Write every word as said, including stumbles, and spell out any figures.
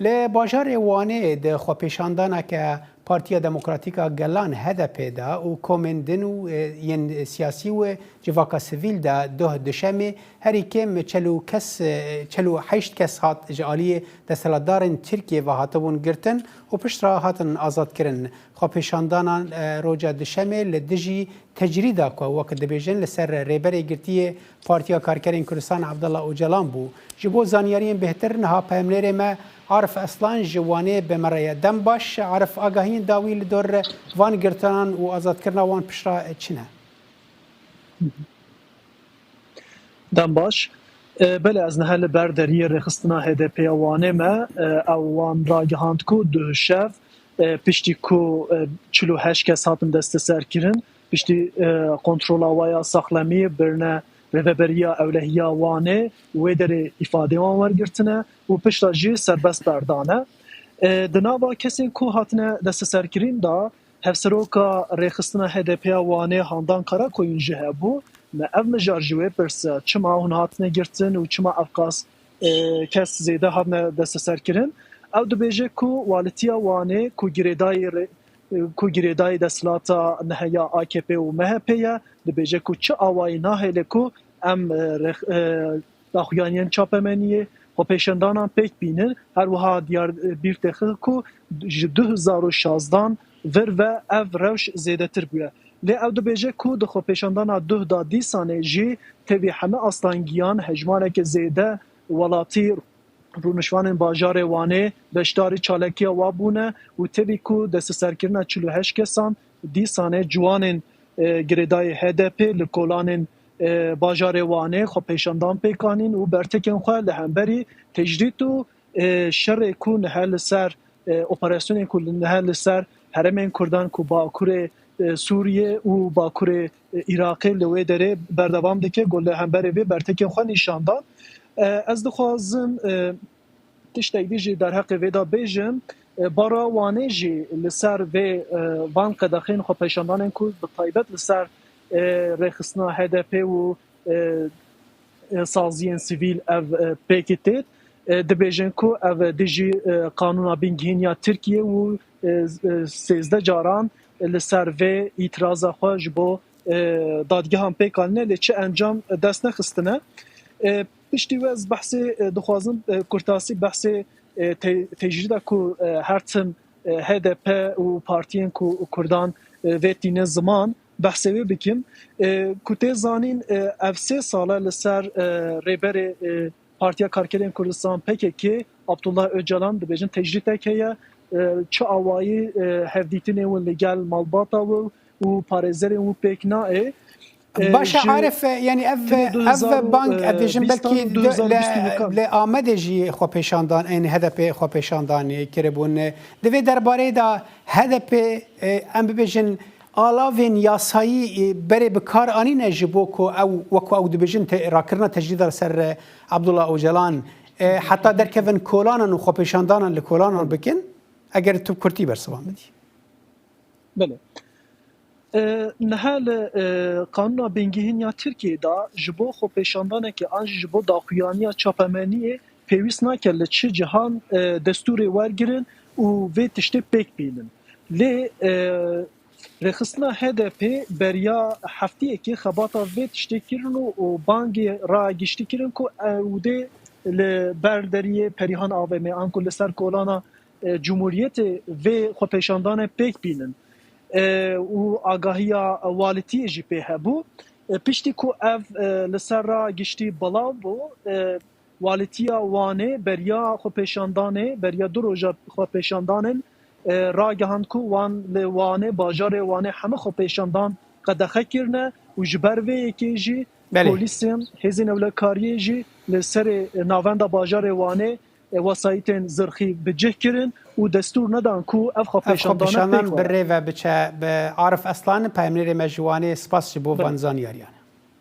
Li bajarê Wanê di xwepêşandaneke Partiya Demokratîk a Gelan, H D P, de û komên din û, e, yên siyasî û civaka sivîl de doh duşemê herî kêm çel û kes, e, çel û heşt kes hat ji aliyê desthilatdarên Tirkiyê ve hatibûn girtin û piştre hatin azadkirin. Xwepêşandanan, e, roja duşemê li dijî tecrîda ku wek dibêjin li ser Rêberê Girtiyê Partiya Karkerên Kurdistan Abdullah Ocalan bû. Ji bo zanyariyên bêhtir niha peyamnêrê me Arif Aslan ji Wanê bi me re ye. Dem baş Arif, agahiyên dawî li dor van girtinan û azadkirina wan piştre çi ne? Dem baş. E, belê, ez niha li ber deriyê rêxistina H D P ya Wanê me. E, ew wan ragihand ku duhşev, e, piştî ku, e, çil û heşt kes hatin desteserkirin, piştî, e, kontrola wa ya saxlemî birine rêveberiya ewlehiya Wanê, wê derê îfadê wan wergirtine û pişta jî serbest berdane. E, di nava kesên ku hatine desteserkirîn de, Hevseroka rêxistina H D P ya Wanê Handan Karakoyun jî hebû. Me ev mijar ji wê pirse, çima hûn hatine girtin û çima evqas, e, kes zêde hatine desteserkirin? Ew dibêje ku walitiya Wanê ku girêdayî rê-, ku girêdayî desthilata niheya A K P û M H P ye, dibêje ku çi awayî nahêle ku em, e, rêx-, e, daxuyaniyên çapemeniyê, xwepêşandanan pêk bînin. Her wiha diyar, bîr têxe ku ji du hezar û şazdan vir ve ev rewş zêdetir bûye. Lê ew dibêje ku di xwepêşandana duh da dîsanê jî tevî heme astangiyan hejmareke zêde welatî, rûnişvanên bajarê Wanê beşdarî çalakiya wa bûne û tevî ku desteserkirina çil û heşt kesan dîsanê ciwanên, e, girêdayî H D P li kolanên, e, bajarê Wanê xwepêşandan pêk anîn û bertekên xwe li hemberî tecrîd û, e, şerê ku niha li ser, e, operasyonên ku niha li ser herêmên Kurdan ku Bakurê, e, Sûriyê û Bakurê, e, Iraqê li wê derê berdewam dike, ku li hemberê vê bertekên xwe nîşan dan. E, ez dixwazim, e, tiştek dî jî derheqê vê de bêjim. E, bara Wanê jî li ser vê, e, van qedexên xwepêşandanên ku bi taybet li ser, e, rêxistina H D P û, e, e, saziyên sivîl ev, e, pêkê têt, e, dibêjin ku ev dijî, e, qanûna bingehîn ya Tirkiyê û, e, e, sêzdeh caran li ser vê îtiraza xwe ji bo, e, dadgehan pêk anîne, lê çi encam dest nexistine. E, piştî wê ez behsê, e, dixwazim, e, kurtasî behsê, e, te-, tecrîda ku, e, her tim, e, H D P û partiyên ku Kurdan, e, vê tîne ziman, behsê wê bikim. E, ku tê zanîn, e, ev sê sal e li ser, e, rêberê, e, Partiya Karkerên Kurdistan, P K K, Abdullah Ocalan, dibêjin tecrîdek heye, e, çi awayî, e, hevdîtinê win li gel malbata wî û parêzerên wî pêk nayê. E, Baş e, ji Arif, e, yanî ev, tenê du hezar û bang, e, ev bêjin bîstan belkî û du hezar û bîst û yekan. Li Amedê jî xwepêşandan, ên H D P xwepêşandanê kiribûn. Di vê derbarê de H D P, e, em bibêjin, alavên yasayî, e, berê bi kar anîne ji bo ku ew, wek ku ew dibêjin, te-, rakirina tecrîda li ser, e, Abdullah Ocalan, e, heta derkevin kolanan û xwepêşandanan li kolanan bikin? Eger tu bi kurtî bersivan bidî. Belê. E, niha li, e, Qanûna Bingehîn ya Tirkiyê de ji bo xwepêşandanekê an jî ji bo daxuyaniya çapemeniyê pêwîst nake li çi cihan, e, destûrê wergirin û vê tiştê pêk bînin. Lê, e, rêxistina H D P beriya heftiyekê xebata vê tiştê kirin û, û bangê raya giştî kirin ku ew dê li ber deriyê Perihan A V M anku li ser kolana, e, Cumhuriyetê vê xwepêşandanê pêk bînin. E, û agahiya walitiyê jî pê hebû. E, piştî ku ev, e, li ser raya giştî belav bû, e, Walitiya Wanê beriya xwepêşandanê, beriya du roja xwepêşandanên, e, ragihand ku wan li Wanê, bajarê Wanê heme xwepêşandan qedexe kirine û ji ber vê yekê jî Belê. polîsên hêzên ewlekariyê jî li serê, e, navenda bajarê Wanê, e, wesayîtên zirxî bi cih kirin û destûr nedan ku ev Ev xwepêşandane xwepêşandan pêk bi were. rê ve biçe. Bi Arif Aslan, peyamnêrê me ji Wanê, spas ji bo Belê. van zanyariyan.